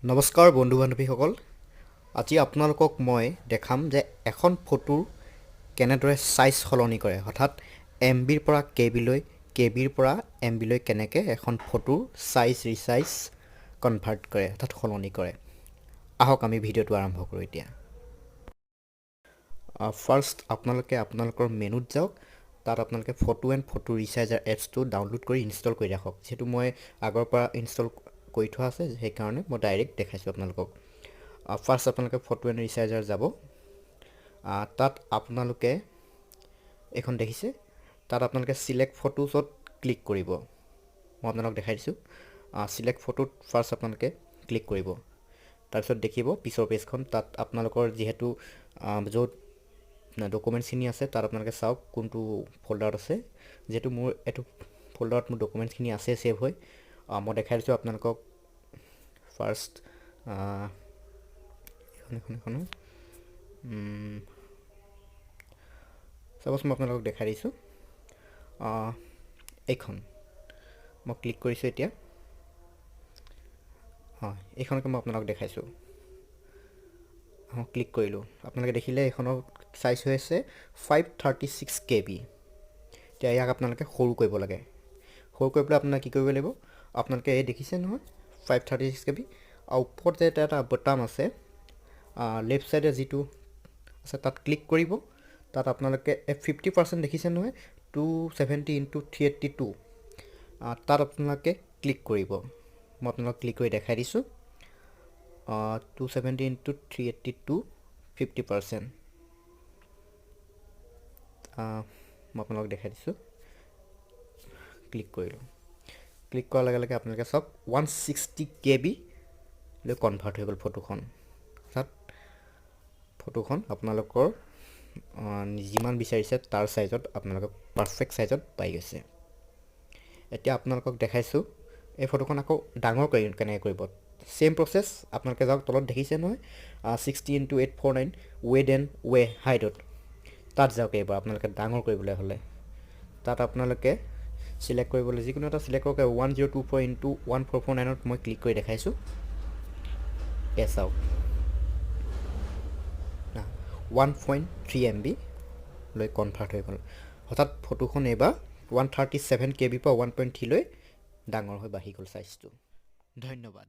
নমস্কাৰ বন্ধু বান্ধৱীসকল, আজি আপোনালোকক মই দেখাম যে এখন ফটোৰ কেনেদৰে চাইজ সলনি কৰে, অৰ্থাৎ এম বিৰ পৰা কে বিলৈ, কে বিৰ পৰা এম বিলৈ কেনেকৈ এখন ফটোৰ চাইজ ৰিচাইজ কনভাৰ্ট কৰে, অৰ্থাৎ সলনি কৰে। আহক, আমি ভিডিঅ'টো আৰম্ভ কৰোঁ। এতিয়া ফাৰ্ষ্ট আপোনালোকে আপোনালোকৰ মেনুত যাওক। তাত আপোনালোকে ফটো এণ্ড ফটো ৰিচাইজাৰ এপছটো ডাউনলোড কৰি ইনষ্টল কৰি ৰাখক। যিহেতু মই আগৰ পৰা ইনষ্টল কৰি থোৱা আছে, সেইকাৰণে মই ডাইৰেক্ট দেখাইছোঁ আপোনালোকক। ফাৰ্ষ্ট আপোনালোকে ফটো এণ্ড ৰিচাইজাৰ যাব। তাত আপোনালোকে এইখন দেখিছে, তাত আপোনালোকে চিলেক্ট ফটোজত ক্লিক কৰিব। মই আপোনালোকক দেখাই দিছোঁ। চিলেক্ট ফটোত ফাৰ্ষ্ট আপোনালোকে ক্লিক কৰিব। তাৰপিছত দেখিব পিছৰ পেজখন। তাত আপোনালোকৰ যিহেতু য'ত ডকুমেণ্টছখিনি আছে, তাত আপোনালোকে চাওক কোনটো ফ'ল্ডাৰত আছে। যিহেতু মোৰ এইটো ফ'ল্ডাৰত মোৰ ডকুমেণ্টছখিনি আছে ছেভ হৈ, মই দেখাই দিছোঁ আপোনালোকক। ফাৰ্ষ্ট এখন এখন এখন চাপ'জ মই আপোনালোকক দেখাই দিছোঁ, এইখন মই ক্লিক কৰিছোঁ এতিয়া। অঁ, এইখনকে মই আপোনালোকক দেখাইছোঁ। অঁ, ক্লিক কৰিলোঁ। আপোনালোকে দেখিলে এইখনৰ চাইজ হৈ আছে 536 KB। এতিয়া ইয়াক আপোনালোকে সৰু কৰিব লাগে। সৰু কৰিবলৈ আপোনালোকে কি কৰিব লাগিব? আপোনালোকে এই দেখিছে নহয়, 536 KB, আৰু ওপৰত যে এটা বটাম আছে, লেফ্ট ছাইডে যিটো আছে, তাত ক্লিক কৰিব। তাত আপোনালোকে 50% দেখিছে নহয়, 270 into 382, তাত আপোনালোকে ক্লিক কৰিব। মই আপোনালোকক ক্লিক কৰি দেখাই দিছোঁ। 270 into 382, 50%। মই আপোনালোকক দেখাই দিছোঁ। ক্লিক কৰিলোঁ। ক্লিক কৰাৰ লগে লগে আপোনালোকে চাওক, 160 KB লৈ কনভাৰ্ট হৈ গ'ল ফটোখন। অৰ্থাৎ ফটোখন আপোনালোকৰ যিমান বিচাৰিছে, তাৰ চাইজত আপোনালোকে পাৰফেক্ট চাইজত পাই গৈছে। এতিয়া আপোনালোকক দেখাইছোঁ এই ফটোখন আকৌ ডাঙৰ কৰি কেনেকৈ কৰিব। Same process. আপোনালোকে যাওক তলত, দেখিছে নহয়, 60 into 849 width and হাইটত, তাত যাওক। এইবাৰ আপোনালোকে ডাঙৰ কৰিবলৈ হ'লে তাত আপোনালোকে চিলেক্ট কৰিবলৈ যিকোনো এটা চিলেক্ট কৰক। 1024 into 1449ত মই ক্লিক কৰি দেখাইছোঁ। এ চাওক, 1.3 MB লৈ কনভাৰ্ট হৈ গ'ল। অৰ্থাৎ ফটোখন এইবাৰ 137 কে বিৰ পৰা 1.3লৈ ডাঙৰ হৈ বাঢ়ি গ'ল চাইজটো। ধন্যবাদ।